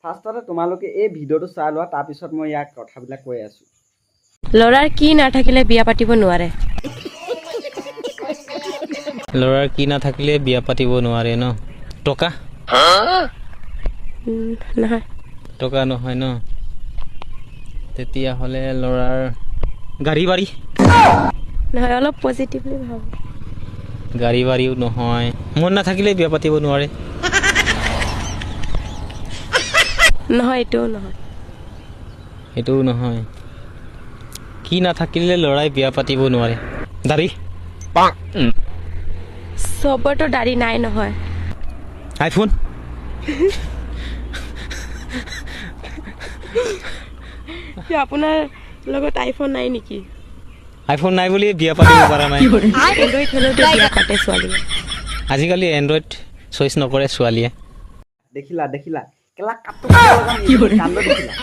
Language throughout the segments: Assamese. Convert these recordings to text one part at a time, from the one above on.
ফাৰ্ষ্টতে তোমালোকে এই ভিডিঅ'টো চাই লোৱা, তাৰপিছত মই ইয়াক কথাবিলাক কৈ আছোঁ। ল'ৰাৰ কি নাথাকিলে বিয়া পাতিব নোৱাৰে? ল'ৰাৰ কি নাথাকিলে বিয়া পাতিব নোৱাৰে ন? টকা। নহয়। টকা নহয় ন? তেতিয়াহ'লে ল'ৰাৰ গাড়ী বাৰী? নহয়, অলপ পজিটিভলি ভাবো। গাড়ী বাৰীও নহয়। মন নাথাকিলে বিয়া পাতিব নোৱাৰে? নহয়, এইটোও নহয়। সেইটোও নহয়। কি নাথাকিলে ল'ৰাই বিয়া পাতিব নোৱাৰে? দাড়ি? চবৰতো দাড়ি নাই নহয়। আইফোন? কিয়, আপোনাৰ লগত আইফোন নাই নেকি? আইফোন নাই বুলি বিয়া পাতিব পৰা নাই। এণ্ড্ৰইড হ'লেওতো বিয়া পাতে ছোৱালীয়ে। আজিকালি এণ্ড্ৰইড চইচ নকৰে ছোৱালীয়ে। দেখিলা দেখিলা, কেলা কাটো কাণ্ড দেখিলা?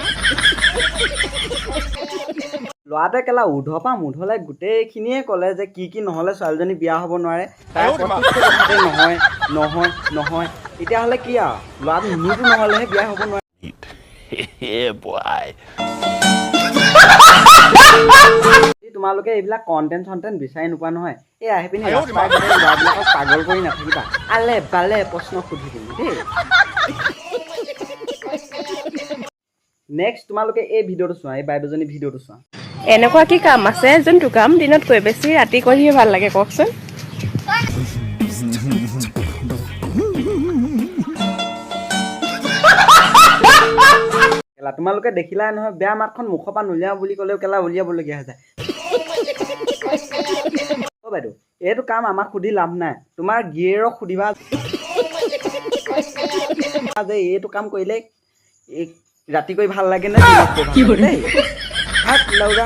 ল'ৰাটোৱে কেলা উধৰ পৰা মুধলে গোটেইখিনিয়ে ক'লে যে কি কি নহ'লে ছোৱালীজনী বিয়া হ'ব নোৱাৰে। তাৰ প্ৰতিটো কথাতে নহয় নহয় নহয়। তেতিয়াহ'লে কি আৰু, ল'ৰাটো নুনুটো নহ'লেহে বিয়া হ'ব নোৱাৰে। যদি তোমালোকে এইবিলাক কণ্টেণ্ট চণ্টেণ্ট বিচাৰি নোপোৱা নহয়, এই আহি পিনি ৰাস্তাই ঘাটে ল'ৰাবিলাকক পাগল কৰি নাথাকিবা, আলে বালে প্ৰশ্ন সুধি পিনি দেই। নেক্সট তোমালোকে এই ভিডিঅ'টো চোৱা, এই বাইদেউজনী ভিডিঅ'টো চোৱা। এনেকুৱা কি কাম আছে যোনটো কাম দিনতকৈ বেছি ৰাতি কৰিহে ভাল লাগে, কওকচোন? কেলা তোমালোকে দেখিলাই নহয়, বেয়া মাতখন মুখৰ পৰা নুলিয়াওঁ বুলি ক'লেও কেলা উলিয়াবলগীয়া হৈ যায়। অ' বাইদেউ, এইটো কাম আমাক সুধি লাভ নাই, তোমাৰ গিৰিয়েৰক সুধিবা যে এইটো কাম কৰিলে এই ৰাতি কৰি ভাল লাগে নে দিনত কৰি ভাল লাগে দেই। হাত লাউৰা।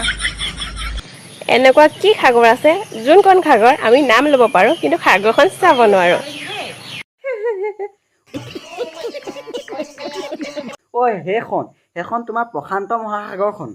এনেকুৱা কি সাগৰ আছে যোনখন সাগৰ আমি নাম ল'ব পাৰোঁ কিন্তু সাগৰখন চাব নোৱাৰোঁ? ঐ, সেইখন তোমাৰ প্ৰশান্ত মহাসাগৰখন।